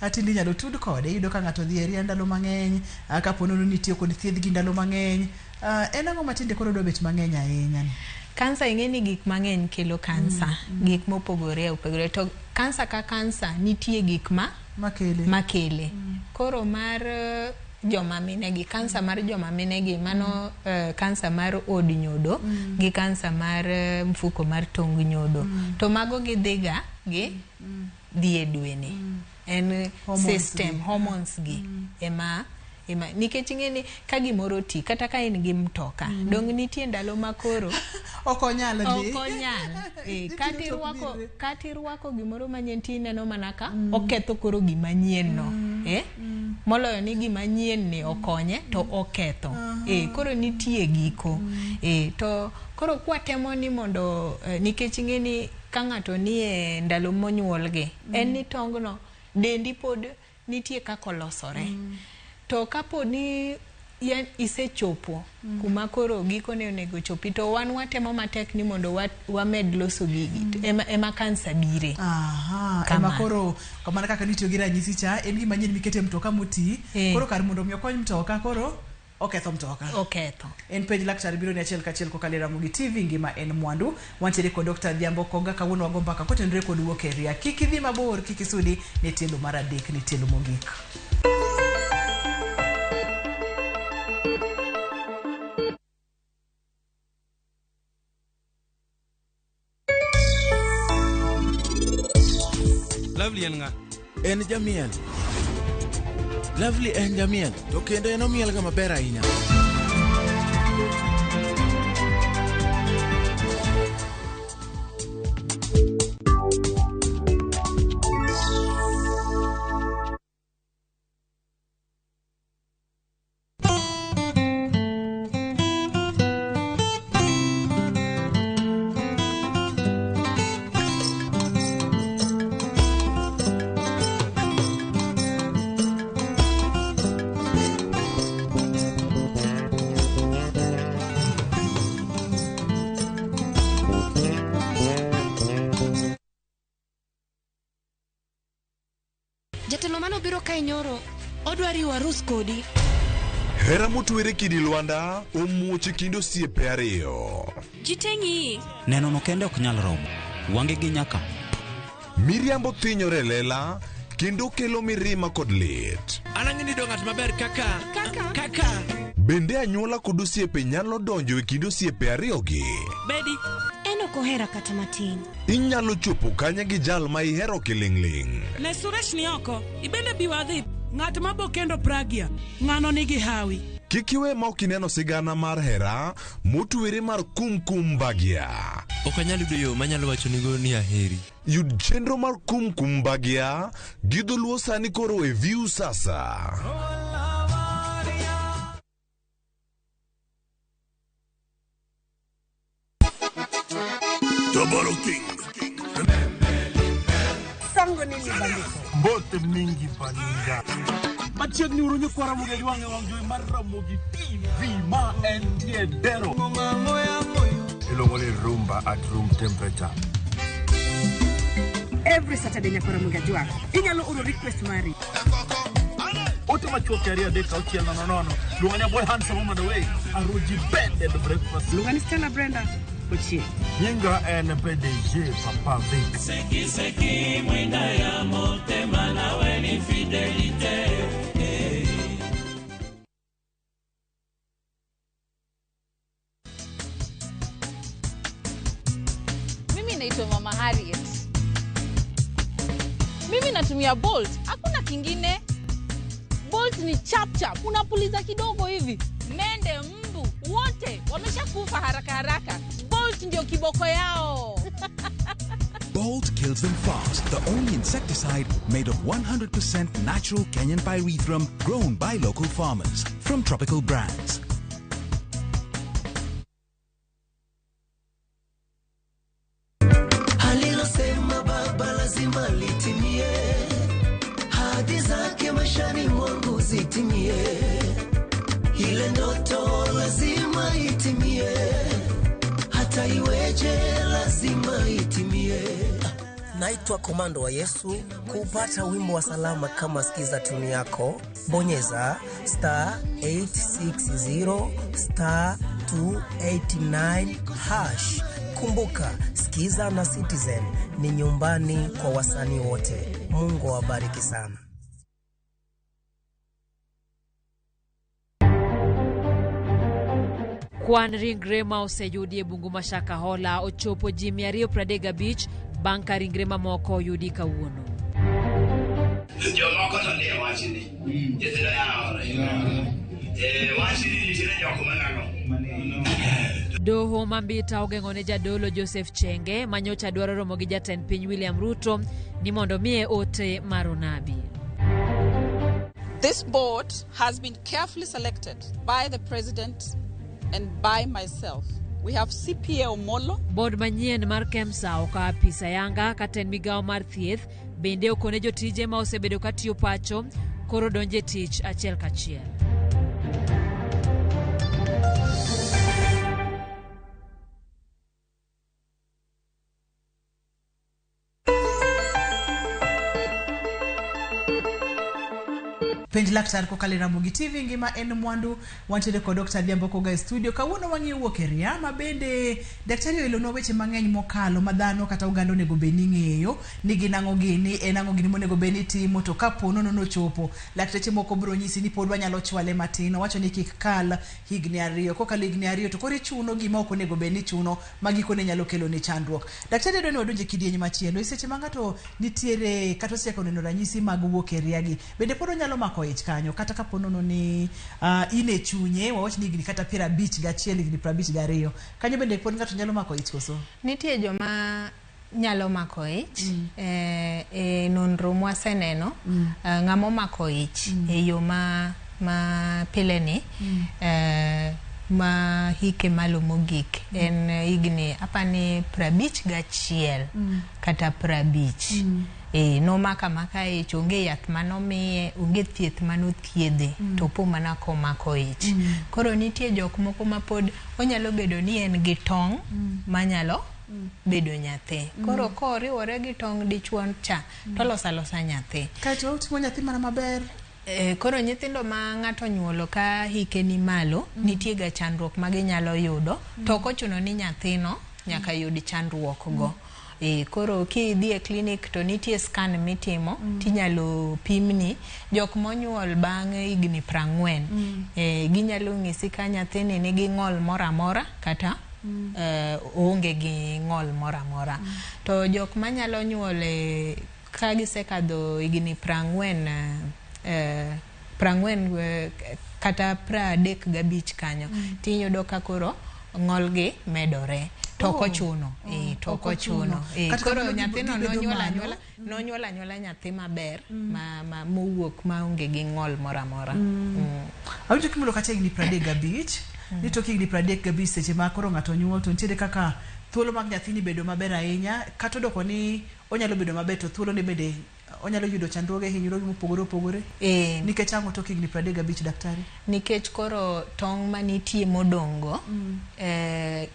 atindi inyalo tud kode. Iyudo ka ng'ato dhi e ria ndalo mang'eny, kapo nono ni itiyo kod thiedh gi ndalo mang'eny. En ang'o matinde koro dwa bet mang'eny ahinya ni? Kansa, ing'e ni gik mang'eny kelo kansa. Gik mopogore opogore. To kansa ka kansa nitie gik ma makele. Koro mar joma mine gi, kansa mar joma mine gi, mano kansa mar od nyodo gi kansa mar mfuko mar tong nyodo. To mago gidhiga gi dhi e dwe ni. En system, hormones gi ema nikech ing'e ni ka gimoro ti kata ka in gi mtoka dong nitie ndalo ma koro ok onyal dhi. Ok onyal. Kata irwako gimoro manyien to ineno mana ka oketho koro gima nyien no. Moloyo ni gima nyien ni okonye to oketho. Koro nitie giko. To koro kwatemo ni mondo nikech ing'e ni ka ng'ato nie ndalo monyuolgi en ni tongno dendi pod nitie kaka olosore. To kapo ni isechopo kuma koro gikone onego chopi to wan watemo matek ni mondo wamed loso gigi. Ema kansa bire. Ema koro kamano kaka nitiyo gi ranyisi cha en gima nyien mikete mtoka moti. Koro kar mondo mi okony mtoka koro oketho mtoka. Oketho. En penj laktar biro ni achiel kachiel kokalo e Ramogi TV ngima en mwandu. Wantiere kod Dr. Adhiambo Koga kawuono wago mbaka kotenore kod wuok e ria. Kik idhi mabor, kik isudi ne tielo mar 3 ne tielo mogik. Lovely en ng'a? En jamiel. Lovely en jamiel, to kendo en omiel ga maber ahinya. Jatelo mano biro kae nyoro, odwa riwo arus kodi. Hera motwere kidi Lwanda omuoch e kind osiepe 2. Ji te ng'iyi. Neno no kende ok nyal romo. Wange gi nyaka. Miriambo thinyore e lela kendo kelo mirima kod lit. An ang'e ni ng'at maber kaka. Kaka. Bende anyuola kod osiepe nyalo donjo e kind osiepe 2 gi. Bedi. En ok ohera kata matin. Inyalo chopo kanye gi jal ma ihero kiling'ling'. Ne Suresh ni oko, ibende bi wadhi. Ng'at mabo kendo Pragya, ng'ano nigi hawi. Kik iwe ma ok ineno sigana mar hera motwere mar Kumkum Bhagya. Ok anyal yudo yo manyalo wachonigo ni aheri. Yud chenro mar Kumkum Bhagya gi dholuo sani koro e View Sasa. Toboro King. Sango nini bandiko? Mbote mingi baninga. Machiegni uru nyikwa Ramogi Ajwang' e wang' jowi mar Ramogi TV ma entie Dero. Iluongo ni rumba at room temperature. Every Saturday nyakwa Ramogi Ajwang'. Inyalo oro request mari. Ote machuok 2 3 6 0 0 Luongani boy handsome woman away. Aruji bed and breakfast. Luongani Stella Brenda Ochie. Nyinga en PDG Papa Vic. Seki seki mwinda ya motema nawe ni fidelite. Mimi naitwa Mama Harriet. Mimi natumia Bolt, hakuna kingine. Bolt ni chap chap, unapuliza kidogo hivi. Mende, mbu, wote wameshakufa haraka haraka. Bolt ndio kiboko yao. Bolt kills them fast, the only insecticide made of 100% natural Kenyan pyrethrum grown by local farmers from Tropical Brands. Alilosema baba lazima litimie, hadi zake maishani mwangu zitimie, ile ndoto lazima itimie, hata iweje lazima itimie. Naitwa Komando wa Yesu. Kupata wimbo wa salama kama sikiza tuni yako, bonyeza star 860 star 289 hash. Kumbuka, Sikiza na Citizen ni nyumbani kwa wasanii wote. Mungu awabariki sana. Kwan ringre ma oseyudi e bungu ma Shakahola ochopo ji 235 bang' ka ringre mamoko oyudi kawuono. Jomoko to nie wachni. Nyithindo yawore. Wachni nitiere jok manang'o. Doho ma Mbita ogeng'o ne jadolo Joseph Chenge manyocha dwaro romo gi jatend piny William Ruto ni mondo miye ote mar onabi. This board has been carefully selected by the president and by myself. We have CPA Omolo. Board manyien mar KEMSA okawo apisa yanga ka tend migawo mar thieth bende okone jotije ma osebedo katiyo pacho koro donje tich achiel kachiel. Penj laktar kokalo e Ramogi TV ngima en mwandu. Wantiere kod Dr. Adhiambo Koga e studio. Kawuono wang'iyo wuok e ria ma bende daktari oelonwa weche mang'eny mokalo ma dhano kata oganda onego bed ni ng'eyo ni gin ang'o gini, en ang'o gini monego bed ni timo, to kapo nono nochopo lakteche moko biro nyisi ni pod wanyalo chwale matin. Owacho ni kik kal higni 2, kokalo higni 2 to koro ichuno gima ok onego bed ni ichuno ma gikone nyalo kelo ni chandruok. Daktari adwa ni wadonje kidieny machielo. E seche ma ng'ato nitiere kata osechako neno ranyisi mag wuok e ria gi, bende pod onyalo mako ich kanyo kata kapo nono ni in e chunye wawach ni higni kata 51 higni 52 kanyo bende pod ng'ato nyalo mako ich koso? Nitie joma nyalo mako ich. E nonro mwaseneno ng'ama omako ich e yo ma pile ni ma hike malo mogik en higni apani 51 kata 50. Nomako amaka ich, onge yath manomiye, onge thieth manothiedhe, to po mana komako ich. Koro nitie jok moko ma pod onyalo bedo ni en gi tong' manyalo bedo nyathi. Koro koriwore gi tong' dichuo cha toloso alosa nyathi. Kaeto oting'o nyathi mana maber. Koro nyithindo ma ng'ato nyuolo ka hike ni malo, nitie ga chandruok ma ginyalo yudo, to ok ochuno ni nyathino nyaka yud chandruok go. Koro kidhi e klinik to nitie scan mitimo, tinyalo pimni. Jok monyuol bang' higni 40, ginyalo ng'isi ka nyathini nigi ng'ol moro amora kata oonge gi ng'ol moro amora. To jok manyalo nyuol ka gisekadho higni 40 kata 35 kanyo, tiyudo ka koro ng'ol gi medore. To ok ochuno, to ok ochuno. Koro nyathino nonyuol anyuola nyathi maber ma mowuok maonge gi ng'ol moro amora. Awinjo kimulo kata higni 35, ni tok higni 35 seche ma koro ng'ato nyuol to nitiere kaka thuolo mag nyathini bedo maber ahinya, kata odoko ni onyalo bedo maber to thuolo ne bende onyalo yudo chandruoge, hinyruoge mopogore opogore. Nikech ang'o tok higni 35 daktari? Nikech koro tong' manitie modong' go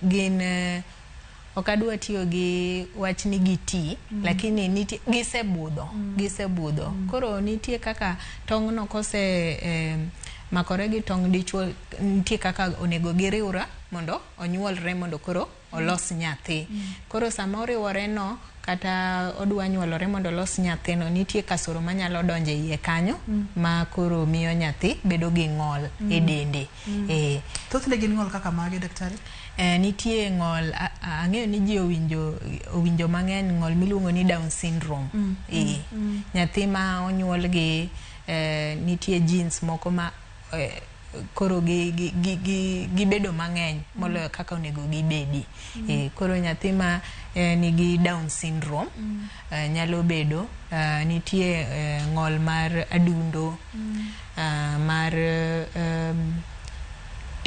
gin ok adwa tiyo gi wach ni giti, lakini nitie gisebudho, gisebudho. Koro nitie kaka tong'no kose Makore gi tong dichuo nitie kaka onego giriwre mondo onyuolre mondo koro olos nyathi. Koro sama oriwore no kata odwa nyuolore mondo olos nyathino, nitie kasoro manyalo donjo e iye kanyo ma koro miyo nyathi bedo gi ng'ol e dende. Thothne gin ng'ol kaka mage, daktari? Nitie ng'ol, ang'eyo ni ji owinjo mang'eny ng'ol miluongo ni Down syndrome. Nyathi ma onyuol gi nitie genes moko ma koro gibedo mang'eny moloyo kaka onego gibedi. Koro nyathi ma nigi Down syndrome nyalo bedo, nitie ng'ol mar adundo, mar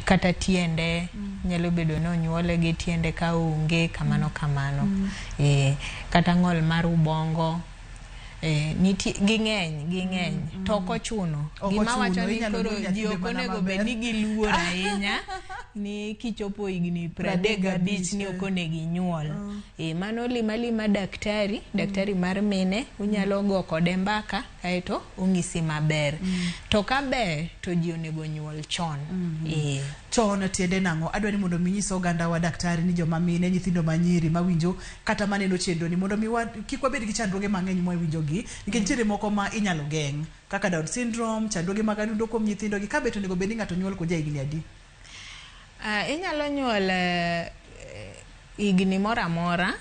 kata tiende, nyalo bedo ni onyuole gi tiende ka onge, kamano kamano. Kata ng'ol mar ubongo. Nitie ging'eny to ok ochuno. Gima wacho ni koro ji ok onego bed ni giluor ahinya ni kichopo higni 35 ni ok onego inyuol. Mano lima lima daktari, daktari mar mine, unyalo go kode mbaka kaeto ong'isi maber. To ka ber to ji onego nyuol chon. Chon tiende nang'o? Adwa ni mondo mi nyis oganda wa, daktari, ni joma mine, nyithindo manyiri mawinjo kata maneno chenro ni, mondo mi kik wabed gi chandruoge mang'eny mwawinjo gi, nikech nitiere moko ma inyalo geng' kaka Down syndrome, chandruoge mag adundo kuom nyithindo gi. Ka bet onego bed ni ng'ato nyuol koja higni adi? Inyalo nyuol higni moro amora.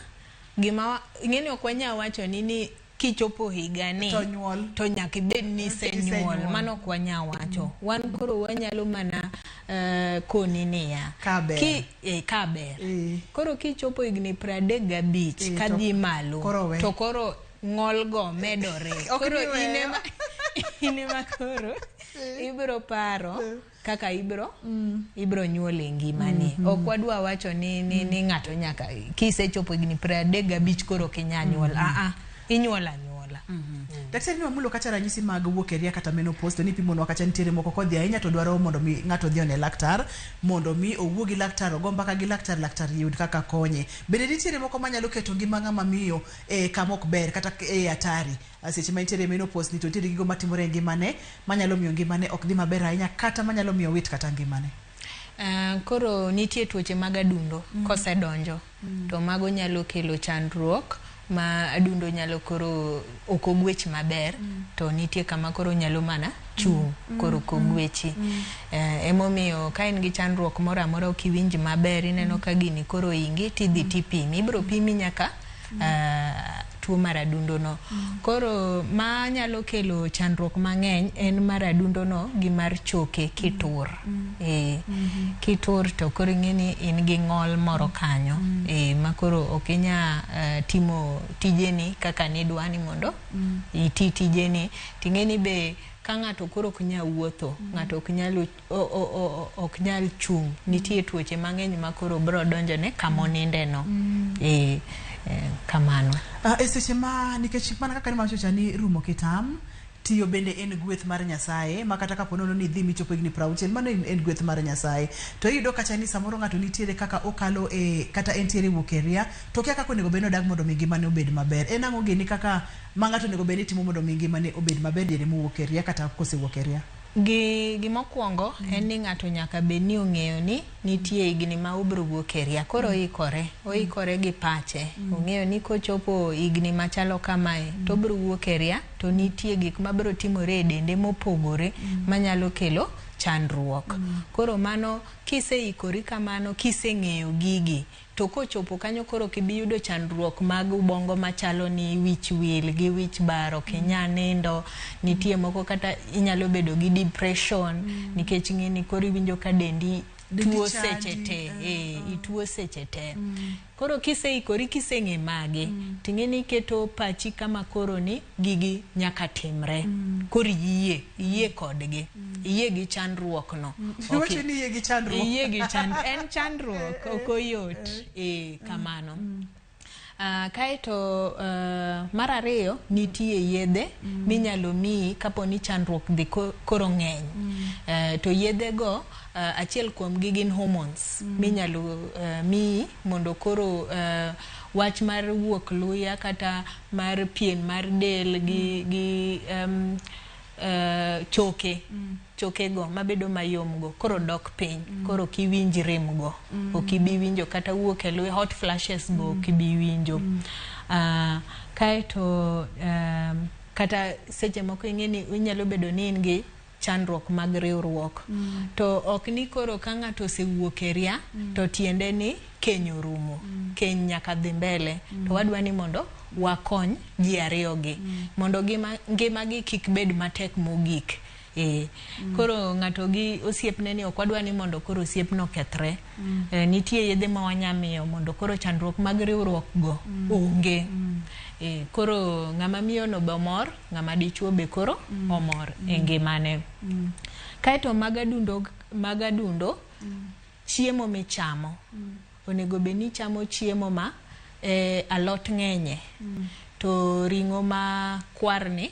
Gima ing'eni ok wanyal wacho ni kichopo higani to nyuol, to nyaka ibed ni isenyuol. Mano ok wanyal wacho. Wan koro wanyalo mana koni niya ka ber. Ka ber. Koro kichopo higni 35 kadhi malo to koro ng'ol go medore. Koro ine ma koro ibiro paro kaka ibiro nyuol e ngimani. Ok wadwa wacho ni ng'ato nyaka kisechopo higni 35 koro ok inyal nyuol. Inyuol anyuola. Daktari, ni wamulo kacha ranyisi mag wuok e ria kata menopause, to nipimonwa kacha nitiere moko kodhi ahinya to dwaro mondo mi ng'ato odhi one laktar, mondo mi owuo gi laktar, ogo mbaka gi laktar, laktar yud kaka konye. Bende nitiere moko manyalo keto ngima ng'ama miyo e kama ok ber kata e hatari seche ma entiere e menopause ni, to nitiere gigo matimore e ngimane manyalo miyo ngimane ok dhi maber ahinya, kata manyalo miyo wit kata ngimane? Koro nitie tuoche mag adundo kosedonjo to mago nyalo kelo chandruok ma adundo nyalo koro ok ogwech maber, to nitie kama koro nyalo mana chung' koro ok ogwechi. Emomiyo ka in gi chandruok moro amora, ok iwinj maber, ineno ka gini koro ingi, tidhi tipimi, ibiro pimi nyaka tuo mar adundo no. Koro ma nyalo kelo chandruok mang'eny en mar adundo no gi mar choke kitur. Kitur to koro ing'e ni in gi ng'ol moro kanyo, ma koro ok inya timo tijeni kaka nidwa ni mondo iti tijeni. Ting'e ni be ka ng'ato koro ok nyal wuotho, ng'ato ok nyal chung', nitie tuoche mang'eny ma koro biro donjone kamoninde no. Kamano. E seche ma, nikech mana kaka niwacho cha ni rumo kitam tiyo bende en gweth mar Nyasaye, ma kata kapo nono ni idhi michopo higni 60, mano en gweth mar Nyasaye, to iyudo kacha ni samoro ng'ato nitiere kaka okalo e kata entiere wuok e ria to kia kaka onego bed ni odag mondo mi ngimane obed maber. En ang'o gini kaka ma ng'ato onego bed ni timo mondo mi ngimane obed maber diere mowuok e ria kata kosewuok e ria? Gimokwongo en ni ng'ato nyaka bed ni ong'eyo ni nitie higni ma obiro wuok e ria. Koro oikore gi pache. Ong'eyo ni kochopo higni machalo kamae to obiro wuok e ria, to nitie gik mabiro timore e dende mopogore manyalo kelo chandruok. Koro mano kiseikori kamano, kiseng'eyo gigi, to kochopo kanyo koro ok ibi yudo chandruok mag ubongo machalo ni wich wil gi wich bar, ok inyal nindo. Nitie moko kata inyalo bedo gi depression, nikech ing'e ni koro iwinjo ka dendi tuo seche te, ituo seche te. Koro kiseikori, kiseng'e magi, ting'e ni iketo pachi kama koro ni gigi nyaka timre. Koro iyie kodgi, iyie gi chandruok no. Iwacho ni iyie gi chandruok. Iyie gi chandruok. En chandruok, ok oyot. Kamano. Kaeto mar ariyo, nitie yedhe minyalo miyi kapo ni chandruok dhi koro ng'eny. To yedhe go, achiel kuom gi gin hormones minyalo miyi mondo koro wach mar wuok luya kata mar pien mar del gi Choke chokego mabedo mayom go koro dok piny. Koro ok iwinj rem go. Ok ibi winjo kata wuok e lwe hot flashes go ok ibi winjo. Kaeto kata seche moko ing'e ni inyalo bedo ni in gi chandruok mag riwruok. To ok ni koro ka ng'ato osewuok e ria to tiende ni keny orumo. Keny nyaka dhi mbele. To wadwa ni mondo wakony ji ariyo gi mondo ngimagi kik bed matek mogik. Koro ng'ato gi osiepne ni ok wadwa ni mondo koro osiepno okethre. Nitie yedhe ma wanya miyo mondo koro chandruok mag riwruok go onge. Koro ng'ama miyo no be omor, ng'ama dichuo be koro omor e ngimane. Kaeto mag adundo chiemo michamo. Onego bed ni ichamo chiemo ma alot ng'enye. To ring'o ma kwarni,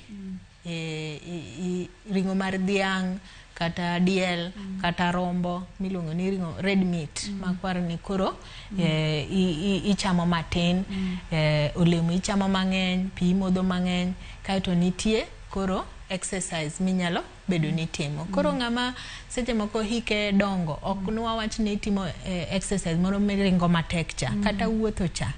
ring'o mar dhiang' kata diel kata rombo miluongo ni ring'o red meat makwarni koro ichamo matin, olemo ichamo mang'eny, pi imodho mang'eny, kaeto nitie koro exercise minyalo bedo ni itimo. Koro ng'ama seche moko hike dongo ok nwawach ni itimo exercise moro miringo matek cha, kata wuotho cha.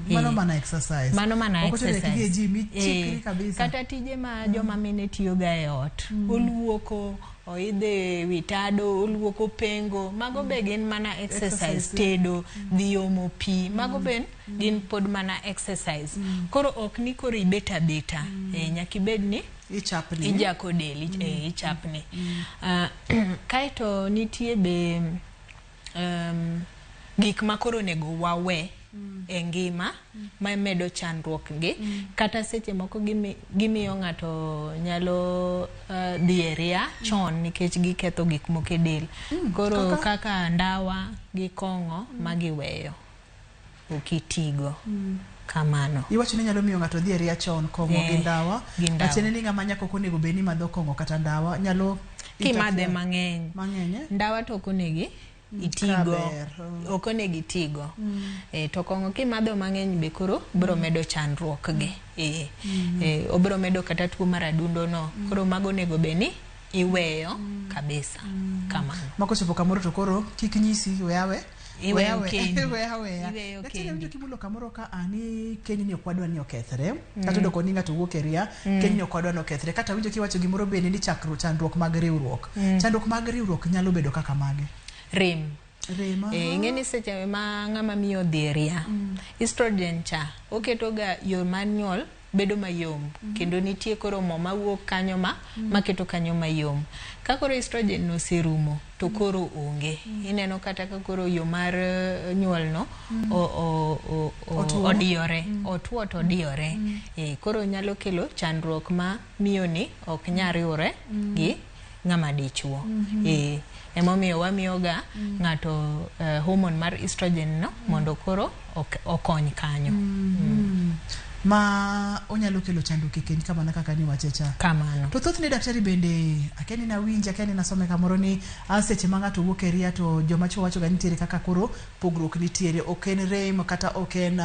Mano mana exercise. Mano mana Ok ochuno exercise. ni idhi e gym, ichikri kabisa. Kata tije ma joma mine tiyoga e ot, oluoko, oidhe wi tado, oluoko pengo, mago be gin mana exercise. Exercise. Tedo, dhi omo pi, mago be gin pod mana exercise. Koro ok ni koro ibet abeta, nyaka ibed ni ichapni. Ijako del, ichapni. Kaeto nitie be gik ma koro onego wawe e ngima ma medo chandruok gi. Kata seche moko gimiyo ng'ato nyalo dhi e ria chon nikech giketho gik moko e del. Koro Kaka? kaka ndawa gi kong'o ma giweyo ok itigo. Kamano. Iwacho ni nyalo miyo ng'ato dhi e ria chon, kong'o gi ndawa. Gi ndawa. Matiende ni ng'ama nyako ok onego bed ni madho kong'o kata ndawa, nyalo Kimadhe interfere. mang'eny. Mang'eny, eh? Ndawa to ok onego itigo. Kaber. Ok onego itigo. To kong'o kimadho mang'eny be koro biro medo chandruok gi. Obiro medo kata tuo mar adundo no. Koro mago onego bed ni iweyo kabisa. Kamano. Mako chopo kamoro to koro kik nyisi, we awe. Iweyo We awe. kendi. We aweya. Iweyo Daktari, kendi. awinjo kimulo kamoro ka ani keny ni ok wadwa ni okethre. Kata odoko ni ng'ato wuok e ria, keny ni ok wadwa ni okethre. Kata awinjo kiwacho gimoro bende ni chakruok, chandruok mag riwruok. Chandruok mag riwruok nyalo bedo kaka mage? Rem. Rem, aha. Ing'e ni seche ma ng'ama miyo odhi e ria, estrogen cha oketo ga yo mar nyuol bedo mayom. Kendo nitie koro mo mawuok kanyo maketo kanyo mayom. Ka koro estrogen no oserumo to koro onge. Ineno kata ka koro yo mar nyuol no Otuo. odiyore. Otuo to odiyore. Koro nyalo kelo chandruok ma miyo ni ok nyal riwre gi ng'ama dichuo. Emomiyo wamiyoga ng'ato hormone mar estrogen no mondo koro okony kanyo. Ma onyalo kelo chandruok e keny kamano kaka niwache cha. Kamano. To thothne daktari bende akia ni nawinjo, akia ni nasome kamoro ni seche ma ng'ato wuok e ria to joma chuo wacho ga ni nitiere kaka koro pogruok nitiere, ok en rem kata ok en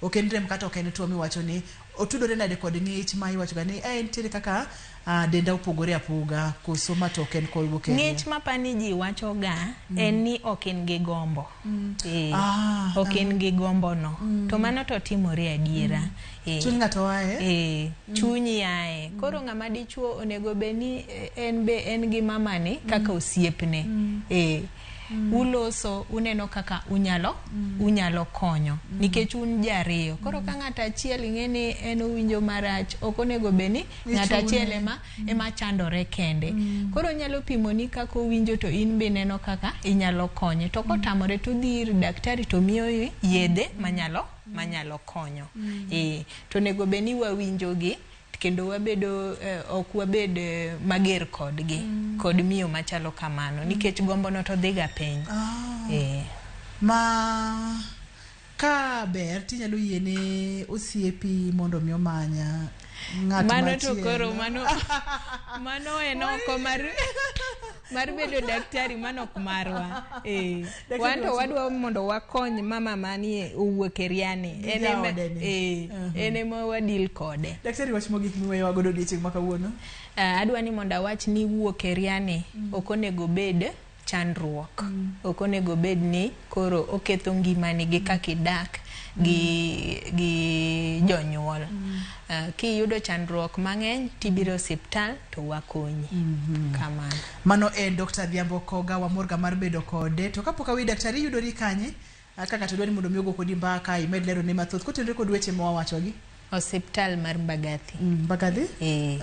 ok en rem kata ok en tuo miwacho ni otudore nade kod ng'ich ma iwacho ga ni nitiere kaka denda opogore apoga koso ma to ok en kor wuok e ria. Ng'ich ma pani ji wacho ga en ni ok in gi gombo. Ok in gi gombo no. To mano to timore adiera. Chuny ng'ato ae? Chunyi ae. Koro ng'ama dichuo onego bed ni en be en gi mamani kaka osiepne. Uloso, uneno kaka unyalo konyo. Nikech un ji ariyo. Koro ka ng'ato achiel ing'e ni en owinjo marach, ok onego bed ni ng'ato achiel ema chandore kende. Koro onyalo pimoni kaka owinjo to in be ineno kaka inyalo konye. To kotamore to udhi ir daktari to miyo yedhe manyalo konyo. To onego bed ni wawinjogi kendo wabedo ok wabed mager kodgi, kod miyo machalo kamano, nikech gombo no to dhiga piny. Ma ka ber tinyalo yiene osiepi mondo mi omanya ng'at Mano to machielo. koro mano en oko mar Mar bedo daktari mano ok marwa. Eh. Daktari Wan to wacho- wadwa mondo wakony mama manie owuok e riani. Gi En ema jaode ni. eh, en ema wadil kode. Daktari wach mogik miweyowa godo odiochieng' ma kawuono. Adwa ni mondo awach ni wuok e riani ok onego bed chandruok. Ok onego bed ni koro oketho ngimani gi kaka idak gi jonyuol. Kiyudo chandruok mang'eny tibiro osiptal to wakonyi. Kamano. Mano en Dr. Adhiambo Koga, wamorga mar bedo kode. To kapok aweyi daktari, iyudori kanye? Ka ng'ato dwa ni mondo mi ogo kodi mbaka, imed lero ne mathoth kotenore kod weche ma wawachogi. Osiptal mar Mbagathi. Mbagathi? Eh.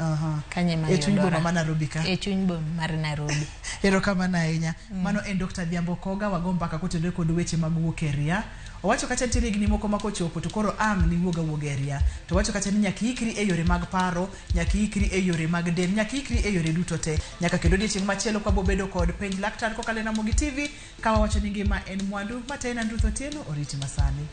Kanye ma E chuny yudora. boma ma Nairobi ka. E chuny boma mar Nairobi. Erokamano ahinya. Mano en Dr. Adhiambo Koga, wago mbaka kotenore kod weche mag wuok e ria. Owacho kacha nitiere higni moko ma kochopo to koro ang' niwuog awuoga e ria. To owacho kacha ni nyaka iikri e yore mag paro, nyaka iikri e yore mag del, nyaka iikri e yore duto te. Nyaka kendo odiochieng' machielo kwa bobedo kod penj laktar kokalo e Ramogi TV ka wawacho ni ngima en mwandu. Matena en Ruth Otieno, oriti masani.